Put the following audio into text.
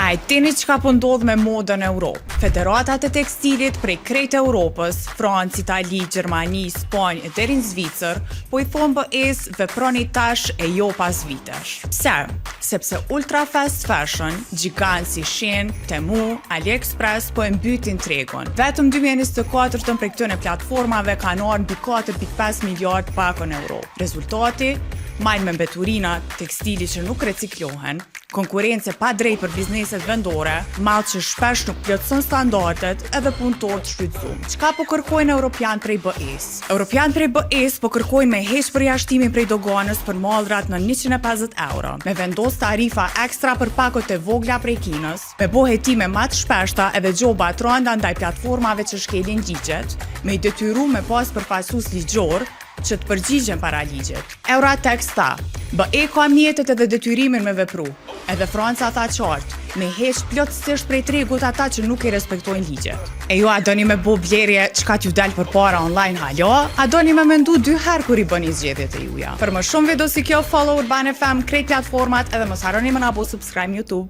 A e dini çka po ndodh me modën në Europë? Federatat e tekstilit prej krejt Europës, Francë, Itali, Gjermani, Spanjë e deri në Zvicër, po i thonë BE-s veproni tash e jo pas vitesh. Pse? Sepse ultra fast fashion, gjigant si Shein, Temu, AliExpress po e mbytin tregun. Vetëm 2024 prej këtyre platformave kanë ardhur mbi 4.5 miliard pako në Europë. Rezultati? Mall me mbeturina, tekstili që nuk reciklohen, konkurrencë pa drejt për bizneset vendore, mall që shpesh nuk plotëson standardet edhe punëtor të shfrytzuar. Çka po kërkojnë europian prej BE-s? Europian prej BE-s po kërkojnë me heq përjashtimin prej doganës për mallrat në 150 euro, me vendos tarifa ekstra për pakot e vogla prej Kinës, me bo hetime më të shpeshta edhe gjoba të rënda ndaj platformave që shkelin ligjet, me i detyru me pas përfaqësues ligjor që të përgjigjen para ligjit. Euratex tha, BE ka mjetet edhe detyrimin me vepru. Edhe Franca tha qartë, me heq plotësisht prej tregut ata që nuk i respektojnë ligjet. E ju a doni me bo blerje çka t'ju dal përpara online halo? A doni me mendu dy herë kur i bëni zgjedhjet e juja? Për më shumë video si kjo, follow Urban FM, krejt platformat edhe mos harroni me na bo subscribe në YouTube.